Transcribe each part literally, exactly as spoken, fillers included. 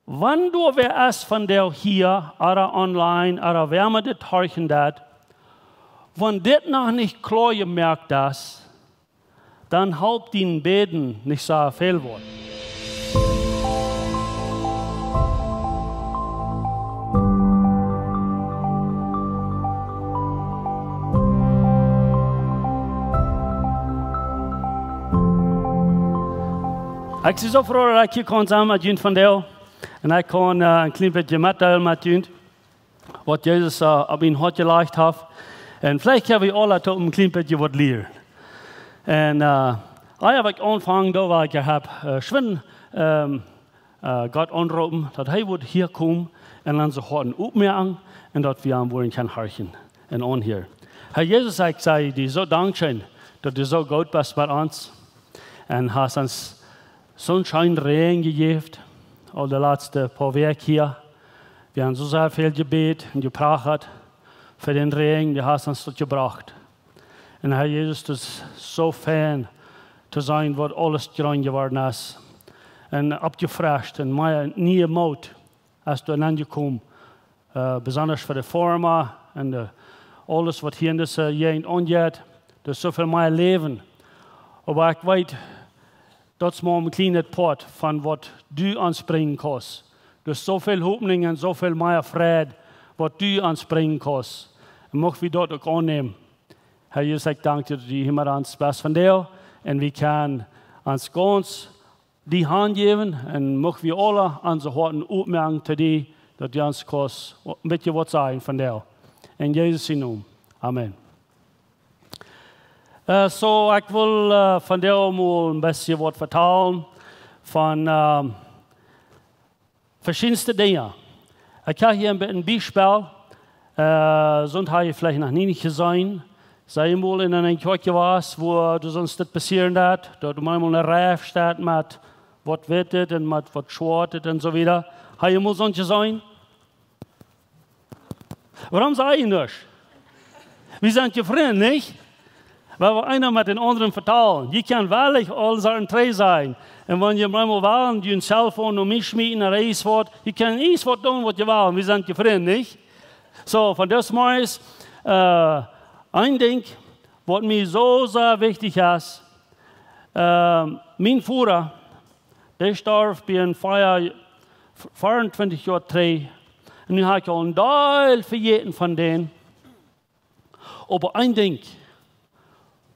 Wan doa wäa es von dee hia, ooda online, ooda wäa emma dit horchen deit, wan dit noch nich kloa jemoakt es, dan halpt dien Bäden nich soo väl woat. Ekj sie soo froo daut ekj hia kaun sennen met junt vondoag. Un ekj kaun, äh, een kjlien bät metdeelen met junt, waut Jesus, äh, opp mien Hoat jelajcht haft. Un veleicht kjenn wie aula doch een kjlien bät waut lieren. Un, äh, ah jo, waut ekj aunfangen doo, waut ekj hab, äh, schwind, ähm, äh, Gott aunjeroopen, daut hee wudd hia komen un onse Hoaten opmoaken un daut wie am wudden kjennen horchen un aunhieren. Herr Jesus, ekj saj die soo dankscheen, daut du soo goot best met ons. Un hast ons soon scheenen Räajen jejäft, aul de latste poa Wäakj hia. Wie haben soo sea väl jebät un jeprachat fa dän Räajen, du hast ons daut jebrocht. Un Herr Jesus, daut es soo fein to seenen, waut aules jrein jeworden es. Un oppjefrescht un mea niee Moot es doa aunjekomen. Äh, besonda fa de Farma un de, aules waut hia en dise Jäajent aunjeit. Doa es soo väl mea Läwen. Oba ekj weet, daut es mau een kjlienet Poat von waut du ons brinjen kaust. Doa es soo väl Hopninj un soo väl mea Fräd, waut du ons brinjen kaust. Un mucht wie daut uk aunnämen. Herr Jesus, ekj dank die, daut du hia met ons best vondoag. Un wie kjennen ons gaunz die Haunt jäwen un mucht wie aula onse Hoaten opmoaken to die, daut du ons kaust een bät waut sajen vondoag. En Jesus sienen Nomen. Amen. Äh, soo, ekj well, äh, vondoag mol een bät waut vetalen von, ähm, veschiedenste Dinja. Ekj hab hia een bät een Biespel, äh, soont hab jie veleicht noch nie nich jeseenen. Sie jie mol en eene Kjoakj jewast, wua doa soont dit passieren deit, daut doa mau mol eene Reif steit met waut Wittet un met waut Schwoatet un soo wieda? Hab jie mol soont jeseenen? Wuarom saj jie nuscht? Wie sent jefroren, nich? Wiels wie eena met dän aundren vetalen. Jie kjennen werkjlich aul soo een Tree sennen. Un wan jie mau mol wellen, jun Cellphone no mie schmieten, ooda irjent waut, jie kjennen irjent waut doonen, waut jie wellen. Wie sent jefroren, nich? Soo, vondoag zemorjes, äh, een Dinkj, waut mie soo sea wichtich es, äh, mien Voda, dee storf bie een Fia, veeauntwintich Joa trigj. Un nu hab ekj aul een Deel vejäten von dän. Oba een Dinkj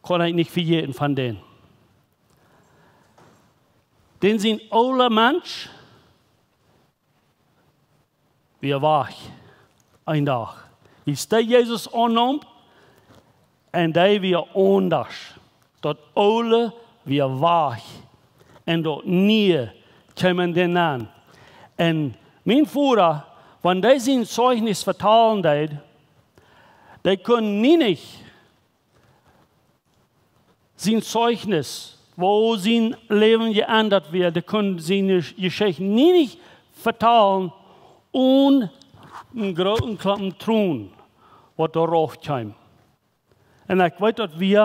kunn ekj nich vejäten von dän. Dän sien oola Mensch wia wajch. Een Dach. Wiels dee Jesus aunneem, un dee wia aundasch. Daut Oole wia wajch. Un daut Niee kjeem en dän aun. Un mien Voda, wan dee sien Zeichnis vetalen deed, dee kunn nie nich sien Zeichnis, woo sien Läwen jeendat wia, dee kunn siene Jeschicht nie nich vetalen, onen een grooten Klompen Tronen, waut doa rauf kjeem. Un ekj weet, daut wia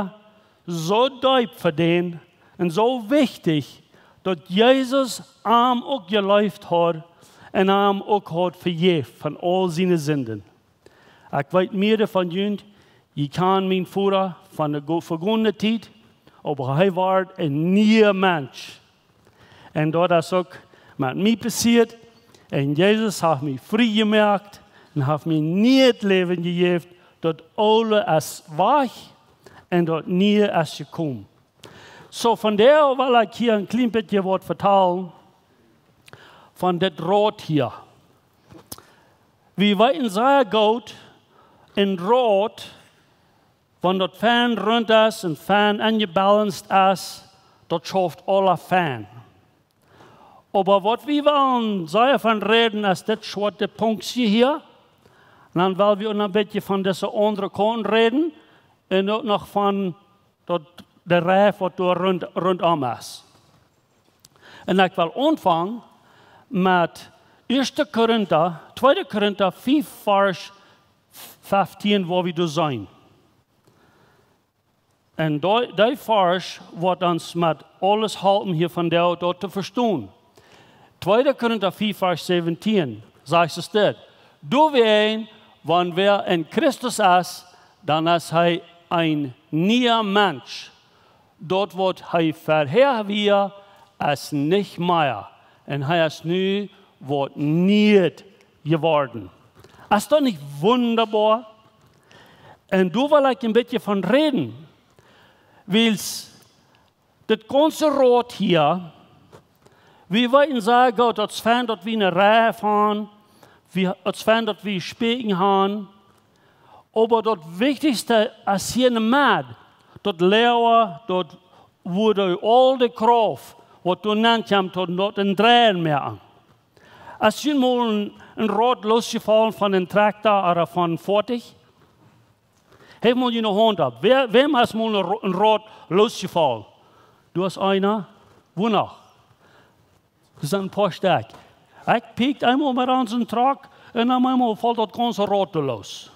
soo deep fa dän un soo wichtich, daut Jesus am uk jeleeft haud un am uk haud vejäft von aul siene Sinden. Ekj weet, mea von junt, jie kjanen mien Voda von de go-, vegonne Tiet, oba hee wort een niea Mensch. Un daut es uk met mie passieet. Un Jesus haft mie frie jemoakt un haft mie nieet Läwen jejäft. Daut Oole es wajch un daut Niee es jekomen. Soo, vondoag well ekj hia een kjlien bät waut vetalen von dit Rot hia. Wie weeten sea goot, een Rot, wan daut fein runt es un fein enjebalanced es, daut schauft aula fein. Oba waut wie wellen sea von räden, es dit schwoate Punktje hia. Un dan well wie uk een bät von dise aundre Kaunt räden un uk noch von daut, de Reif, waut doa runt, runtom es. Un ekj well aunfangen met Ieeschte Korinta, Tweede Korinta fief, Varsch feftieen, wua wie doa seenen. Un dee, dee Varsch woat ons met aules halpen hia vondoag daut to vestonen. Tweede Korinta vier, Varsch säwentieen, sajcht et dit: Doawäajen, wan wäa en Christus es, dan es hee een niea Mensch. Daut waut hee verhäa wia, es nich mea. Un hee es nu waut Nieet jeworden. Es daut nich wundaboa? Un doa well ekj een bät von räden. Wiels dit gaunze Rot hia, wie weeten sea goot, daut es fein, daut wie eene Reif han, wie, daut es fein, daut wie Spieekjen han, oba daut Wichtichste es hia enne Med, daut Läwen, daut, wua du aul de Krauft, waut du nenn kjemst, daut, daut en Dreien moaken. Es junt mol een, een Rot losjefollen von een Trakta ooda von Foatich? Heft mol june Haunt opp. Wäa, wäm es mol een Ro-, een Rot losjefollen? Du hast eena? Wua noch? Daut sent een poa Stekj. Ekj pieekj eemol met onsen Truck un dan eemol foll daut gaunze Rot los.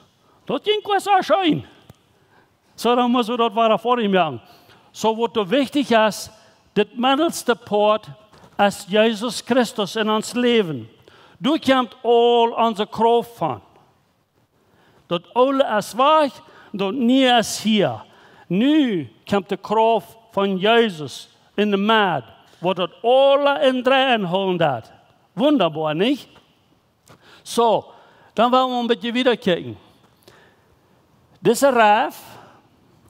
Daut jinkj best sea scheen. Soo, dan mott wie daut wada foadich moaken. Soo, waut doa wichtich es, dit meddelste Poat es Jesus Christus en ons Läwen. Doa kjemt aul onse Krauft von. Daut Oole es wajch, daut Niee es hia. Nu kjemt de Krauft von Jesus enne Med, waut daut aula en Dreien hoolen deit. Wundaboa, nich? Soo, dan well wie een bät wieda kjikjen. Dise Reif,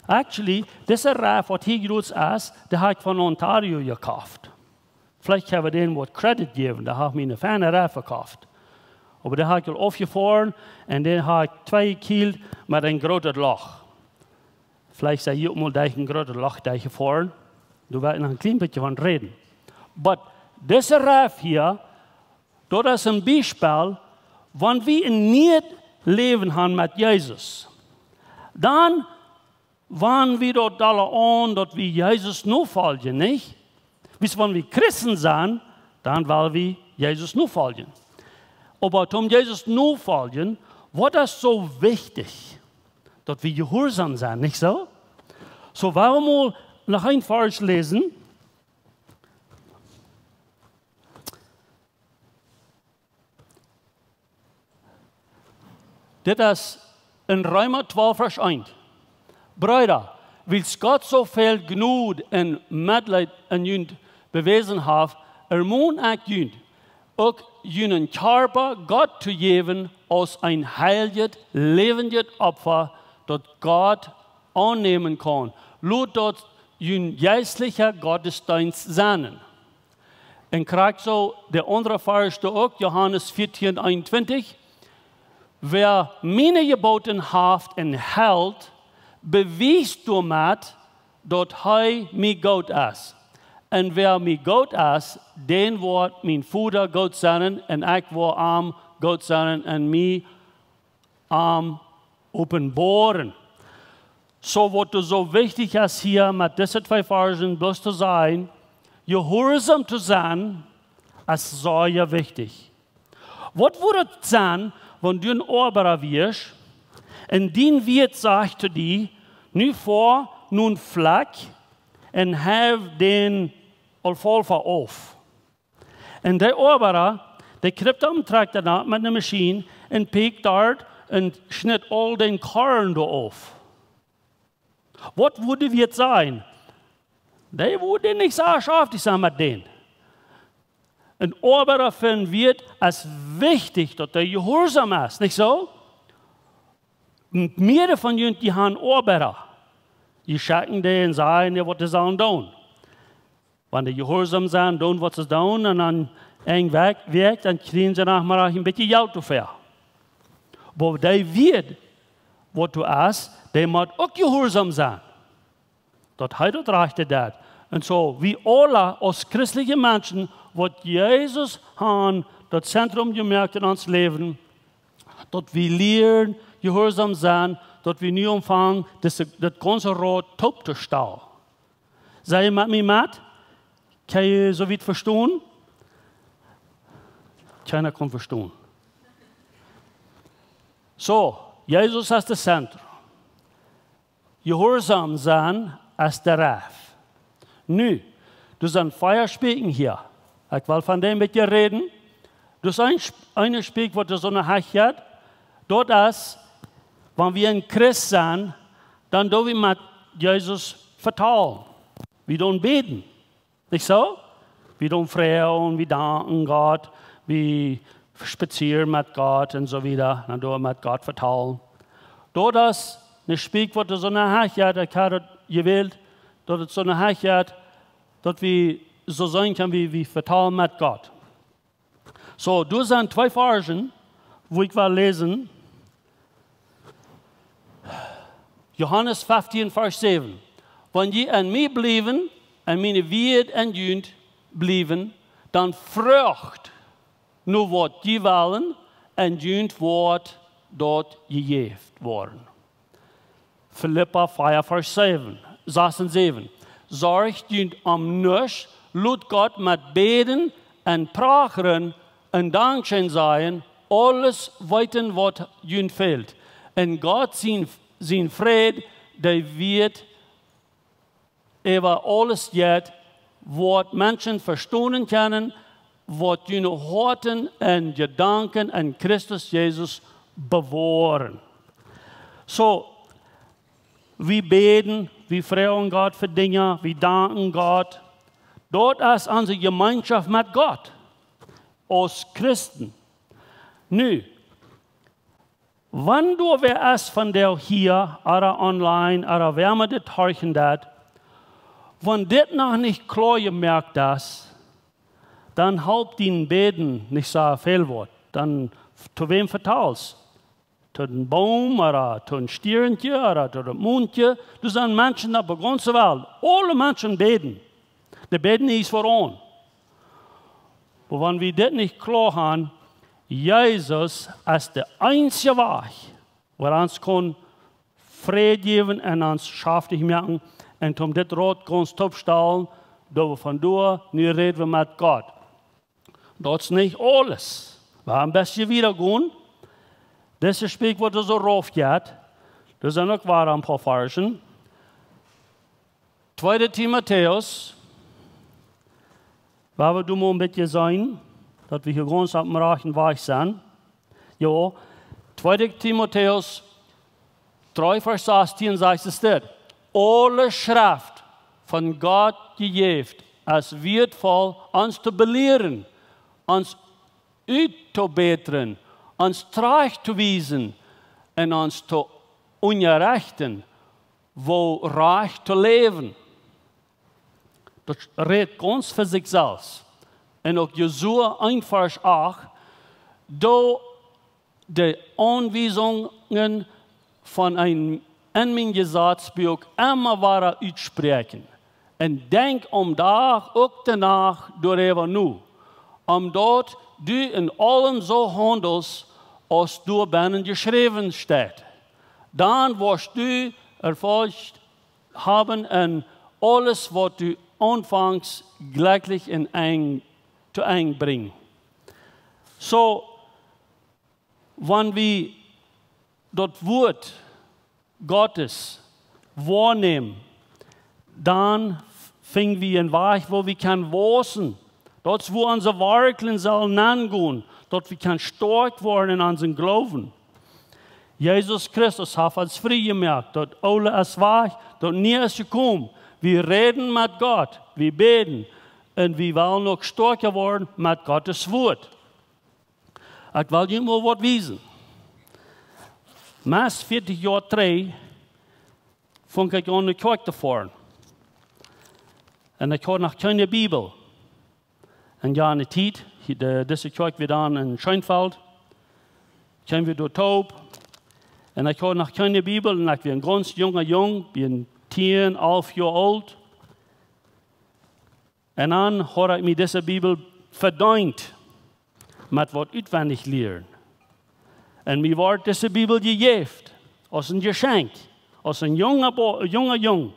actually, dise Reif, waut hia jrod es, dee hab ekj von Ontario jekoft. Veleicht kjenn wie dän waut Credit jäwen, dee haft mie eene feine Reif jekoft. Oba dee hab ekj aul aufjefoaren un dee hab ekj tweijekielt met een grootet Loch. Veleicht sie jie uk mol derch een grootet Loch derchjefoaren. Doa woa ekj noch een kjlien bät von räden. Oba dise Reif hia, daut es een Biespel, wan wie een nieet Läwen han met Jesus, dan, wan wie daut aula aun, daut wie Jesus nofoljen, nich? Wiels wan wie Christen sent, dan well wie Jesus nofoljen. Oba om Jesus nofoljen, waut es soo wichtich, daut wie jehuarsom sent, nich soo? Soo, well wie mol noch een Varsch läsen. Dit es en Reema twalf, Varsch eent. Breeda, wiels Gott soo väl Jnod un Metleet aun junt bewäsen haft, ermon ekj junt, uk junen Kjarpa Gott to jäwen aus een heiljet, läwendjet Opfa, daut Gott aunnämen kaun. Lot daut jun jeistlicha Gottesdeenst sennen. Un krakjt soo de aundre Varsch doa uk, Johanes vierzehn einundzwanzig: Wäa miene Jeboten haft un helt, bewiest doamet, daut hee mie goot es. Un wäa mie goot es, dän woat mien Voda goot sennen, un ekj woa am goot sennen un mie am openboaren. Soo, waut doa soo wichtich es hia met dise twee Varschen bloos to sajen, jehuarsom to sennen, es sea wichtich. Waut wudd et sennen, wan du een Oabeida wieescht, un dien Wieet sajcht to die: Nu foa no een Flakj un heiw dän Alfalfa auf. Un de Oabeida, dee kjript aum Trakjta met eene Maschien un pieekjt doa un schnitt aul dän Korn doa auf. Waut wudd wie sajen? Dee wudden nich soo schaftich sennen met dän. Een Oabeida fa een Wieet es wichtich, daut hee jehuarsom es, nich soo? Mearere von junt, dee han Oabeida. Jie schekjen dee un sajen, jo, waut dee sellen doonen. Wan dee jehuarsom sent, doonen waut see doonen, un dan een Wäakj, Wäakj, dan kjrieen see nochmol een bät Jelt doafäa. Oba dee Wieet, waut doa es, dee mott uk jehuarsom sennen, daut hee daut rajchte deit. Un soo, wie aula aus christelje Menschen, waut Jesus han daut Zentrum jemoakt en ons Läwen, daut wie lieren jehuarsom sennen, daut wie nu aunfangen, daut, daut gaunze Rot toop to stalen. Sent jie met mie met? Kjenn jie soo wiet vestonen? Kjeena kaun vestonen. Soo, Jesus es daut Zentrum. Jehuarsom sennen es de Reif. Nu, doa sent vea Spieekjen hia. Ekj well von däm een bät räden. Daut es een, een Sprichwoat, daut es soo een Hechheit. Daut es, wan wie een Christ sent, dan doo wie met Jesus vetalen. Wie doonen bäden. Nich soo? Wie doonen froagen, wie danken Gott, wie spazieren met Gott un soo wieda. Dan doo wie met Gott vetalen. Daut es een Sprichwoat, daut es soo een Hechheit, ekj hab daut jewält, daut es soo een Hechheit, daut wie soo sennen kjennen, wie, wie vetalen met Gott. Soo, doa sent twee Varzen, wua ekj well läsen. Johanes feftieen, Varsch säwen. Wan jie aun mie bliewen un miene Wieed aun junt bliewen, dan froagt no waut jie wellen un junt woat daut jejäft woaren. Filippa vea, Varsch säwen, sas un säwen. Sorjt junt om nuscht, lot Gott met bäden un prachren un Dankscheen sajen, aules weeten waut junt fält. Un Gott sien, sien Fräd, dee wiet äwa aules jeit, waut Menschen vestonen kjennen, woat june Hoaten un Jedanken aun Christus Jesus bewoaren. Soo, wie bäden, wie froagen Gott fa Dinja, wie danken Gott. Daut es onse Jemeenschoft met Gott, aus Christen. Nu, wan doa wäa es von dee hia, ooda online, ooda wäa emma dit horchen deit, wan dit noch nich kloa jemoakt es, dan halpt dien Bäden nich soo väl waut. Dan, to wäm vetalst? To dän Boom, ooda to een Stiernkje, ooda to daut Mondkje? Doa sent Menschen opp de gaunze Welt. Aule Menschen bäden. Dee bäden nich fa ons. Oba wan wie dit nich kloa haben, Jesus es de eensje Wajch, waut ons kaun Fräd jäwen un ons schaftich moaken. Un om dit Rot gaunz toopstalen, daut wie von doa nu räden wie met Gott. Daut es nich aules. Wie haben een bät wieda jegonen. Dit Sprichwoat es soo rauf jeit. Doa sent uk wada een poa Varzen. Tweede Timotäus, wua wie doa mau een bät seenen, daut wie hia gaunz opp dän rajchten Wajch sent. Jo, tweede Timotäus dree, Varsch sastieen sajcht et dit: Aule Schreft von Gott jejäft, es wieetvoll, ons to belieren, ons uttobätren, ons trajcht to wiesen un ons to unjarechten, woo rajcht to läwen. Daut rät gaunz fa sikj selfst. Un uk Josua eent Varsch acht, doo de Aunwiesungen von een, en mien Jesazbuak emma wada utspräakjen. Un denkj aum Dach uk de Nacht doaräwa no, om daut du en aulem soo haundelst, aus doa bennen jeschräwen steit. Dan woascht du Erfolg haben un aules, waut du aunfangst, jlekjlich en Enj, to Enj brinjen. Soo, wan wie daut Wuat Gottes woanämen, dan finj wie een Wajch, wua wie kjennen wausen. Daut es, wua onse Wartlen sellen aungonen, daut wie kjennen stoakj woaren en onsen Gloowen. Jesus Christus haft ons frie jemoakt. Daut Oole es wajch, daut Niee es jekomen. Wie räden met Gott, wie bäden, un wie wellen uk stoakja woaren met Gottes Wuat. Ekj well junt mau waut wiesen. Meist vieetich Joa trigj funk ekj aun no Kjoakj to foaren. Un ekj haud noch kjeene Bibel. Un jo, enne Tiet, hia, de, dise Kjoakj wia dan en Scheenfeld. Kjeemen wie doa toop. Un ekj haud noch kjeene Bibel un ekj wia een gaunz junga Jung, wia tieen, alf Joa oolt. Un dan haud ekj mie dise Bibel vedeent met waut utwendich lieren. Un mie wort dise Bibel jejäft, aus een Jeschenkj, aus een junga Bo-, junga Jung,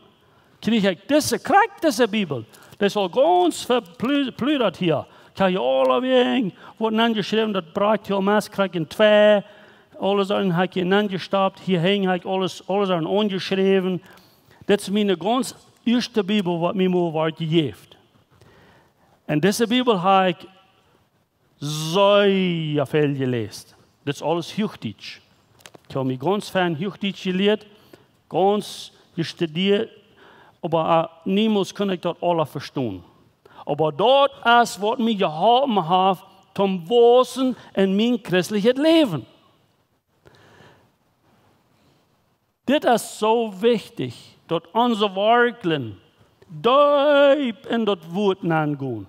kjrieech ekj dise, krakjt dise Bibel. Daut es aul gaunz veplu-, pludrat hia. Ekj hab hia aulawäajen waut aunjeschräwen, daut brakjt hia meist krakjt en twee. Aules hab ekj hia aunjestoppt, hia hinjen hab ekj aules, aules aunjeschräwen. Dit es miene gaunz ieeschte Bibel, waut mie mol wort jejäft. En dise Bibel hab ekj sea väl jeläst. Dit es aules Huachdietsch. Ekj hab mie gaunz fein Huachdietsch jelieet, gaunz jestudieet, oba, äh, niemols kunn ekj daut aules vestonen. Oba daut es, waut mie jeholpen haft, toom wausen en mien christlichet Läwen. Dit es soo wichtich, daut onse Wartlen deep en daut Wuat nengonen.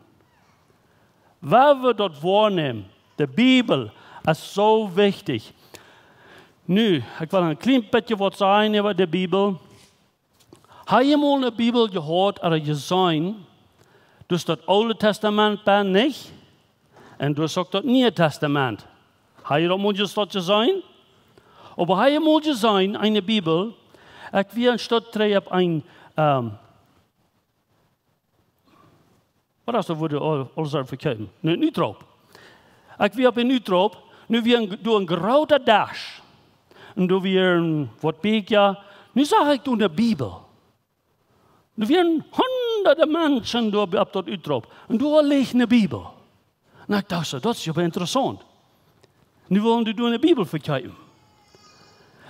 Wan wie daut woanämen, de Bibel es soo wichtich. Nu, ekj well een kjlien bät waut sajen äwa de Bibel. Hab jie mol eene Bibel jehaut ooda jeseenen, daut daut Oole Tastament bie nich? Un daut es uk daut Niee Tastament. Hab jie daut mol jie daut jeseenen? Oba hab jie mol jeseenen, eene Bibel? Ekj wia een Stoot trigj opp een, ähm, waut es daut, wua dee aul-, aules aun vekjeepen? Ne, een Utroop. Ekj wia opp een Utroop, nu wia een, doa een groota Desch. Un doa wieren waut Bieekja. Nu sach ekj doa eene Bibel. Doa wieren hundade Menschen doa opp daut Utroop. Un doa leech eene Bibel. Un ekj docht soo, daut es oba interessaunt. Nu wellen dee doa eene Bibel vekjeepen.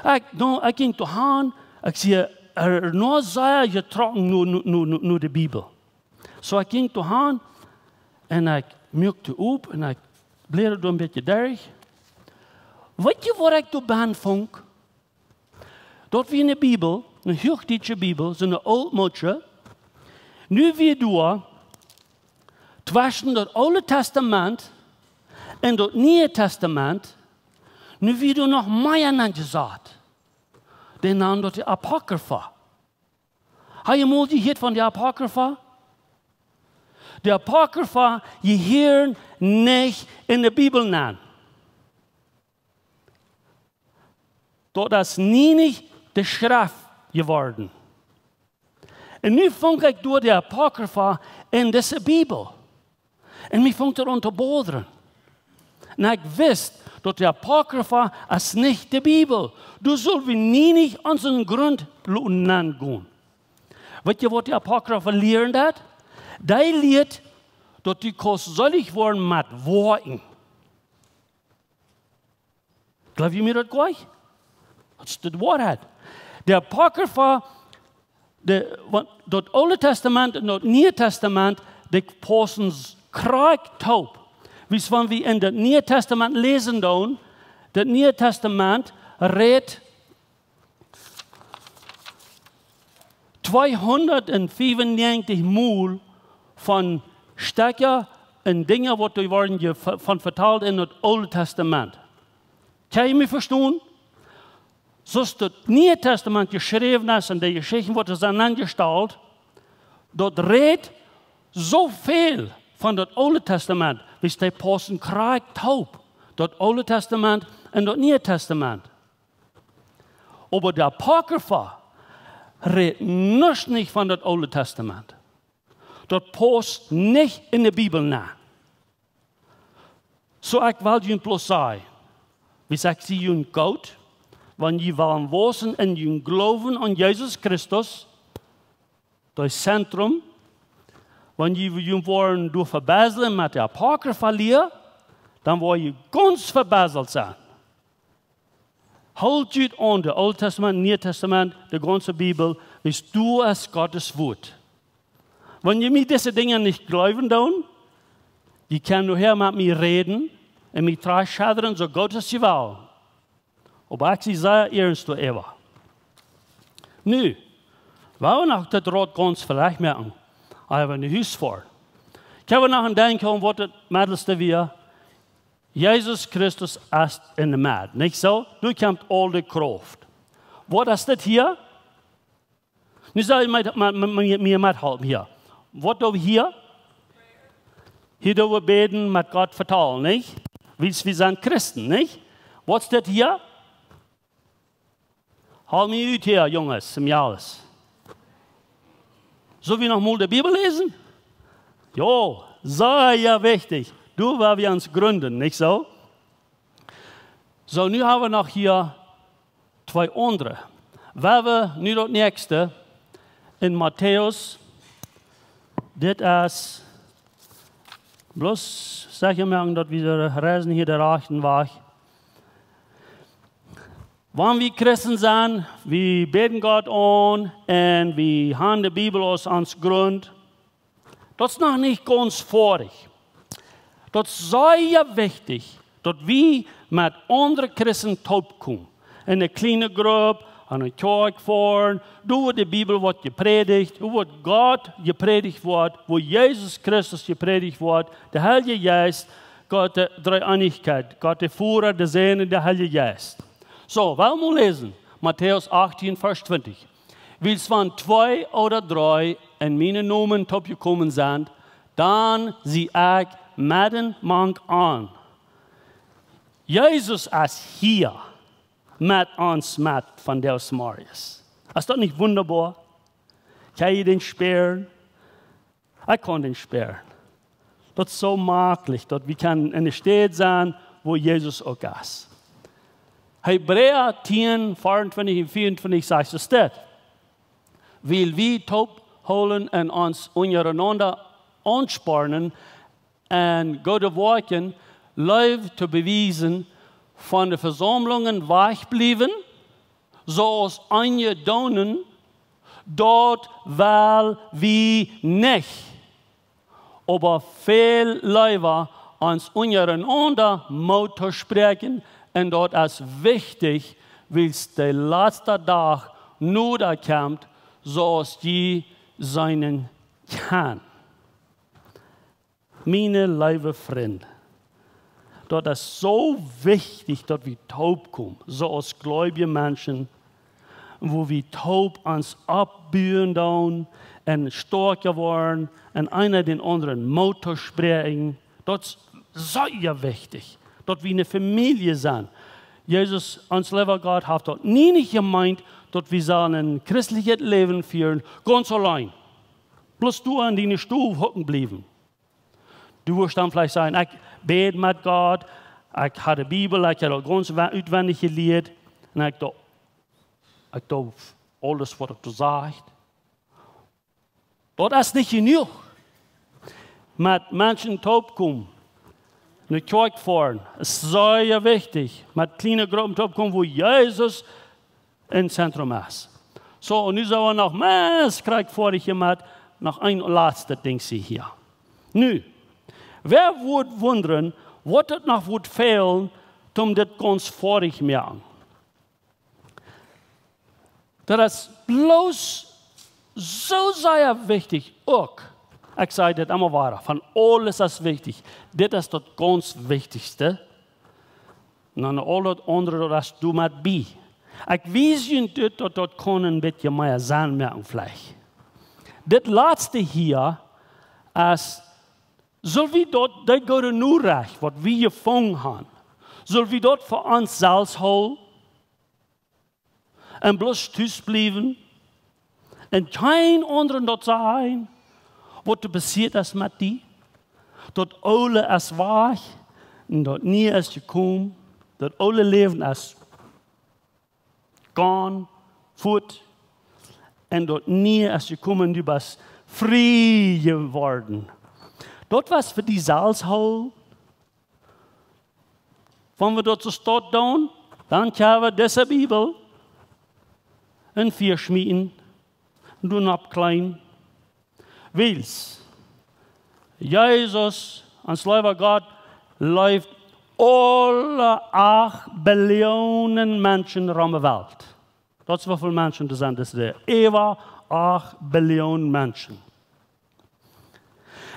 Ekj, nu, ekj jinkj doa han, ekj sie ea, nu sea jetrocken no, no, no, no, no de Bibel. Soo, ekj jinkj doa han un ekj muak dee op un ekj bläda doa een bät derch. Weet jie, waut ekj doa bennen funk? Daut wia eene Bibel, eene huachdietsche Bibel, soo eene ooltmoodische. Nu wia doa tweschen daut Oole Tastament un daut Niee Tastament, nu wia doa noch mea aunjesat. Dee nanen daut de Apocrypha. Hab jie mol jehieet von de Apocrypha? De Apocrypha jehieren nich en de Bibel nenn. Daut es nie nich de Schreft jeworden. Un nu funk ekj doa de Apocrypha en dise Bibel. Un mie funk daut aun to bodren. Un ekj wist, daut de Apocrypha es nich de Bibel. Doa sull wie nie nich onsen Grunt loten nengonen. Weet jie, waut de Apocrypha lieren deed? Dee lieet, daut du kaust seelich woaren met Woakjen. Jleew jie mie daut jlikj? Daut es de Woarheit. De Apocrypha, de, wan, daut Oole Tastament un daut Niee Tastament, dee paussen s-, krakjt toop. Wiels wan wie en daut Niee Tastament läsen doonen, daut Niee Tastament rät tweehundatfiefunnäajentich Mol von Stekja un Dinja, waut doa worden je-, von vetalt en daut Oole Tastament. Kjenn jie mie vestonen? Soo aus daut Niee Tastament jeschräwen es un de Jeschichten, waut doa sent aunjestalt, daut rät soo väl von daut Oole Tastament, wiels dee paussen krakjt toop, daut Oole Tastament un daut Niee Tastament. Oba de Apocrypha rät nuscht nich von daut Oole Tastament. Daut pausst nich en de Bibel nenn. Soo, ekj well junt bloos sajen, wiels ekj sie junt goot, wan jie wellen wausen en jun Gloowen aun Jesus Christus, daut Zentrum, wan jie, jie woaren doa vebesslen met de Apocrypha Lia, dan woa jie gaunz vebesselt sennen. Hoolt junt aun daut Oole Tastament, Niee Tastament, de gaunze Bibel, wiels daut es Gott sien Wuat. Wan jie mie dise Dinja nich jleewen doonen, jie kjennen nohäa met mie räden un mie trajchtschedren, soo goot aus jie wellen. Oba ekj sie sea iernst doaräwa. Nu, wie wellen noch daut Rad gaunz veleicht moaken. Ekj hab een Hus ver. Ekj hab noch een Denkj aun waut daut meddel wia. Jesus Christus es en de Medd, nich soo? Doa kjemt aul de Krauft. Waut es dit hia? Nu sell jie mie, mie, mie, mie methalpen hia. Waut doo wie hia? Hia doo wie bäden, met Gott vetalen, nich? Wiels wie sent Christen, nich? Waut es dit hia? Hol mie ut hia, Junges, un Mejales. Sell wie noch mol de Bibel läsen? Jo, sea wichtich. Doa woa wie ons grunden, nich soo? Soo, nu hab wie noch hia twee aundre. Woa wie nu daut näakjste en Matäus, dit es Bloos secha moaken, daut wie reisen hia de rajchte Wajch. Wan wie Christen sent, wie bäden Gott aun un wie haben de Bibel aus ons Grunt, daut es noch nich gaunz foadich. Daut es sea wichtich, daut wie met aundre Christen toopkomen. En eene kjliene Grupp, aun eene Kjoakj foaren, doa wua de Bibel woat jeprädicht, doa wua Gott jeprädicht woat, wua Jesus Christus jeprädicht woat, de Heilje Jeist, Gott de Dreeeenichkjeit, Gott de Voda, de Sän un de Heilje Jeist. Soo, well wie läsen, Matäus achtieen, Varsch twintich. Wiels wan twee ooda dree en mienen Nomen toopjekomen sent, dan sie ekj medden mank an. Jesus es hia met ons met vondoag zemorjes. Es daut nich wundaboa? Kaun jie dän spieren? Ekj kaun dän spieren. Daut es soo maklich, daut wie kjennen en de Städ sennen, wua Jesus uk es. Hebräa tieen, veeauntwintich un veeauntwintich sajcht et dit: Wiels wie toophoolen un ons unjarenaunda aunspornen un goode Woakjen, Leew to bewiesen, von de Vesaumlungen wajchbliewen, soo aus eenje doonen, daut well wie nich. Oba väl leewa ons unjarenaunda Moot to spräakjen, un daut es wichtich, wiels de latste Dach noda kjemt, soo aus jie seenen kjennen. Miene leewe Frind, daut es soo wichtich, daut wie toopkomen, soo aus gleubje Menschen, wua wie toop ons oppbuen doonen un stoakja woaren un eena dän aundren Moot toospräakjen. Daut es sea wichtich, daut wie eene Famielje sent. Jesus, ons leewa Gott, haft daut nie nich jemeent, daut wie sellen een christlichet Läwen fieren, gaunz auleen. Bloos du en diene Stow hucken bliewen. Du woascht dan veleicht sajen: "Ekj bäd met Gott, ekj hab de Bibel, ekj hab daut gaunz wa-, utwendich jelieet, un ekj doo, ekj doo aules, waut et doa sajcht." Daut es nich jenuach. Met Menschen toopkomen, enne Kjoakj foaren, es sea wichtich. Met kjliene Gruppen toopkomen, wua Jesus em Zentrum es. Soo, un nu sell wie noch mea krakjt foadich jemoakt, noch een latst Dinkj hia. Nu, wäa wudd wundren, waut et noch wudd fälen, om dit gaunz foadich moaken? Daut es bloos soo sea wichtich uk. Ekj saj dit emma wada, von aules es wichtich. Dit es daut gaunz wichtichste. Un dan aul daut aundre, daut es doamet bie. Ekj wies junt dit, daut daut kaun een bät mea Senn moaken veleicht. Dit latste hia es, sell wie daut, dee goode Norecht, waut wie jefungen haben, sell wie daut fa ons selfst hoolen? Un bloos tus bliewen un kjeen aundren daut sajen, waut doa passieet es met die? Daut oole es wajch un daut niee es jekomen. Daut oole Läwen es gone, fort, un daut niee es jekomen, du best frie jeworden. Daut waut fa die selfst hoolen. Wan wie daut soo stoakj doonen, dan kjenn wie dise Bibel enn Fia schmieten un doonen oppkleenen. Wiels Jesus, ons leewa Gott, leeft aule acht Billionen Menschen rom de Welt. Daut es woo väl Menschen doa sent, daut es de äwa acht Billionen Menschen.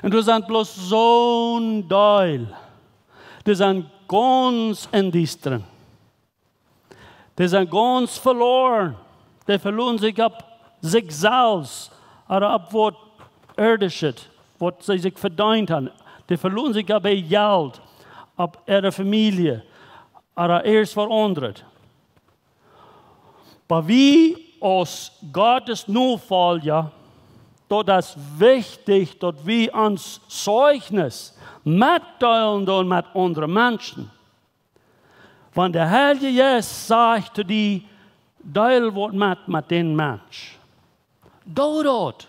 Un doa sent bloos soon Deel, dee sent gaunz em Diestren. Dee sent gaunz veloaren. Dee veloten sikj opp sikj selfst, ooda opp waut Ieedischet, waut see sikj vedeent haben. Dee veloten sikj opp äa Jelt, opp äare Famielje, ooda irjent waut aundret. Oba wie aus Gott siene Nofolja, daut es wichtich, daut wie ons Zeichnis metdeelen doonen met aundre Menschen. Wan de Heilje Jeist sajcht to die: "Deel waut met, met dän Mensch." Doo daut.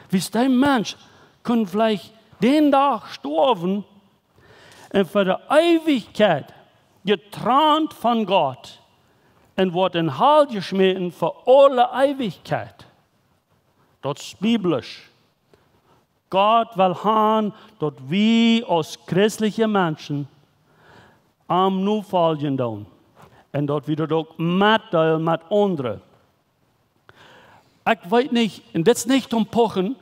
Wiels dee Mensch kaun veleicht dän Dach stoawen un fa de Eewichkjeit jetrant von Gott un woat en Hal jeschmäten fa aule Eewichkjeit. Daut es biblisch. Gott well han, daut wie aus christliche Menschen am nofoljen doonen. Un daut wie daut uk metdeelen met aundre. Ekj weet nich, un dit es nich toom pochen,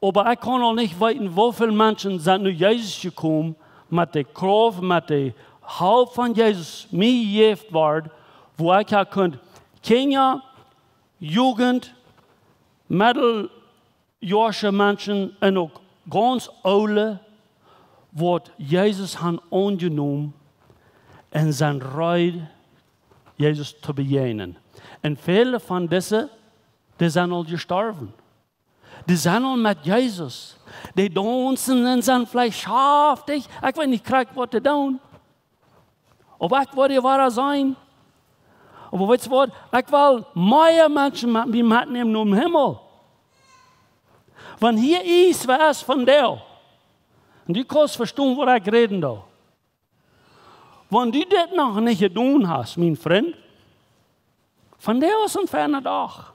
oba ekj kaun aul nich weeten, woo väl Menschen sent no Jesus jekomen, met de Krauft, met de Help von Jesus, mie jejäft wort, wua ekj ha kunt Kjinja, Jugend, Meddel, joasche Menschen un uk gaunz oole, waut Jesus han aunjenomen un sent reed, Jesus to bejäajnen. Un väle von dise, dee sent aul jestorwen. Dee sent aul met Jesus. Dee daunzen un sent veleicht schaftich. Ekj weet nich krakjt waut dee doonen. Oba ekj woa dee wada seenen. Oba weetst waut? Ekj well mea Menschen met mie metnämen nom Himmel. Wan hia es, wäa es vondoag? Un du kaust vestonen, waut ekj räden doo. Wan du dit noch nich jedonen hast, mien Frint, vondoag es een feina Dach.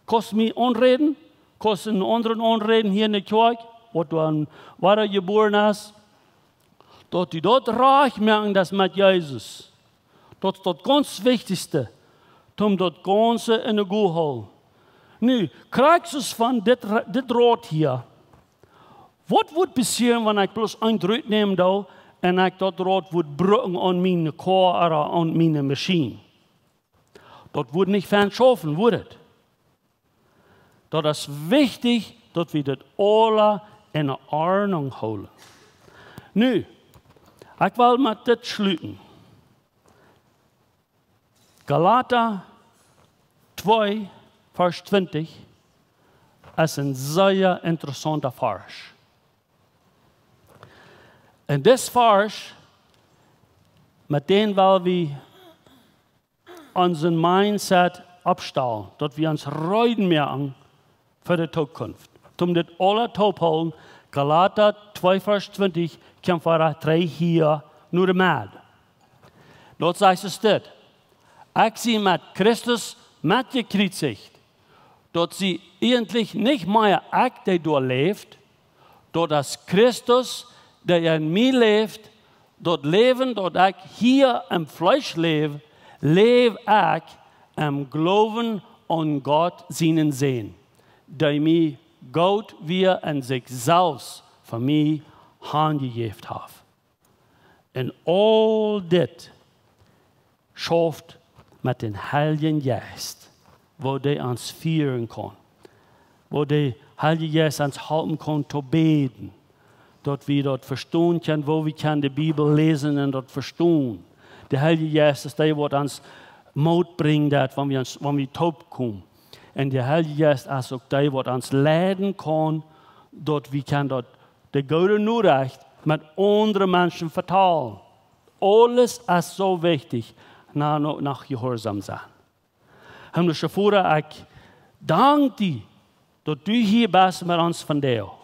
Kaust mie aunräden, kaust eenen aundren aunräden hia en de Kjoakj, waut doa een wadajebuaren es, daut du daut rajcht moaken deist met Jesus. Daut es daut gaunz wichtichste, om daut Gaunze en de Goot hoolen. Nu, krakjt soo aus von dit, Ra- dit Raut hia. Waut woat passieren, wan ekj bloos een Droot nämen doo un ekj daut Raut woat brucken aun miene Koa ooda aun miene Maschien? Daut woat nich fein schaufen, woat et? Daut es wichtich, daut wie daut aula en Ordnunk hoolen. Nu, ekj well met dit schluten. Galata twee, Varsch twintich, es een sea interessaunta Varsch. Un dis Varsch, met dän well wie onsen Mindset oppstalen, daut wie ons reed moaken fa de Zukunft. Om dit aula toop hoolen, Galata twee Varsch twintich, kjemt wada trigj hia no de Med. Daut sajcht es dit: Ekj sie met Christus metjekjriezicht. Daut sie eejentlich nich mea ekj, dee doa läft, daut es Christus, dee en mie läft. Daut Läwen, daut ekj hia em Fleesch läw, läw ekj em Gloowen aun Gott sienen Sän, dee mie goot wia un sikj selfst fa mie hanjejäft haft. Un aul dit schauft met dän Heiljen Jeist, woo dee ons fieren kaun, woo de Heilje Jeist ons halpen kaun to bäden, daut wie daut vestonen kjennen, woo wie kjennen de Bibel läsen un daut vestonen. De Heilje Jeist es dee, waut ons Moot brinjen deit, wan wie ons, wan wie toop komen. Un de Heilje Jeist es uk dee, waut ons leiden kaun, daut wie kjennen daut de goode Norecht met aundre Menschen vetalen. Aules es soo wichtich, na, no, no jehuarsom sennen. Himmlischa Voda, ekj dank die, daut du hia best met ons vondoag.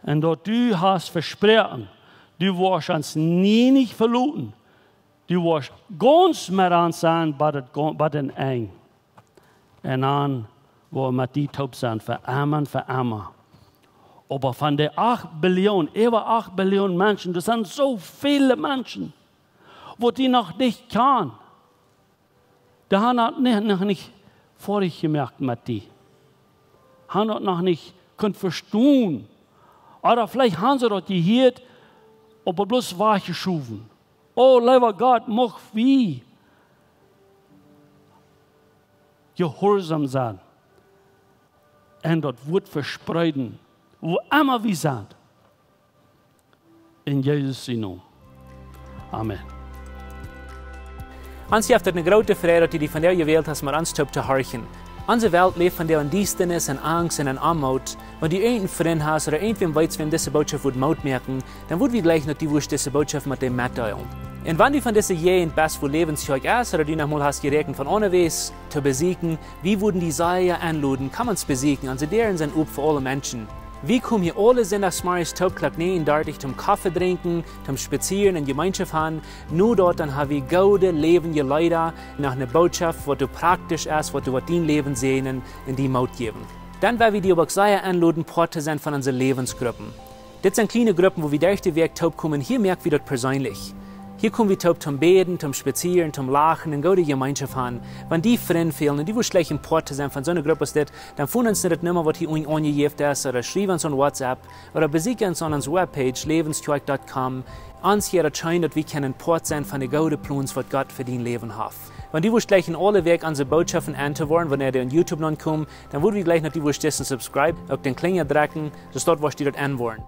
Un daut du hast vesproaken, du woascht ons nie nich veloten. Du woascht gaunz met ons sennen bat daut, bat daut Enj. Un dan woa wie met die toop sennen, fa emma un fa emma. Oba von de acht Billion, äwa acht Billion Menschen, daut sent soo väle Menschen, waut die noch nich kjanen. Dee han daut nich, noch nich foadich jemoakt met die. Han daut noch nich kunt vestonen. Ooda veleicht han see daut jehieet, oba bloos wajchjeschowen. O, leewa Gott, mucht wie jehuarsom sennen un daut Wuat vespreeden, wua emma wie sent. En Jesus sienen Nomen. Amen. Ons jeft et eene groote Freid, daut du die vondoag jewält hast, met ons toop to horchen. Onse Welt läft vondoag en Diestanis, en Angst un en Oamoot. Wan du irjent een Frint hast ooda irjentwäm weetst, wäm dise Bootschoft wudd Moot moaken, dan wudd wie jleichen, daut du wurscht dise Bootschoft met däm metdeelen. Un wan du von dise Jäajent best, wua Läwens Kjoakj es, ooda du noch mol hast jeräakjent von aundawäajes to besieekjen, wie wudden die sea enloden, komm ons besieekjen. Onse Däaren sent op fa aule Menschen. Wie komen hia aule Sindachs zemorjes toop Klock näajen dartich toom Koffe drinkjen, toom spazieren un Jemeenschoft han. No daut dan ha wie goode läwendje Leeda, noch eene Bootschoft, waut praktisch es, waut, waut dien Läwen säajnen un die Moot jäwen. Dan well wie die oba uk sea enloden, Poat to sennen von onse Läwensgruppen. Dit sent kjliene Gruppen, wua wie derch de Wäakj toop komen. Hia moak wie daut perseenlich. Hia kom wie toop toom bäden, toom spazieren, toom lachen un goode Jemeenschoft han. Wan die Frind fälen un du wurscht jleichen Poat to sennen von soone Grupp aus dit, dan foon ons no de Numma, waut hia unjen aunjejäft es, ooda schriew ons aun WhatsApp, ooda besieekj ons aun onse Webpage, läwenskjoakj dot com. Ons hia daut scheen, daut wie kjennen Poat sennen von de goode Plons, waut Gott fa dien Läwen haft. Wan du wurscht jleichen aule Wäakj onse Bootschoften enn to woaren, wanea dee aun YouTube nopp komen, dan wudd wie jleichen, daut du wurscht dissen subscribe, uk dän Kjlinja drekjen, soo daut wurscht du daut enn woaren.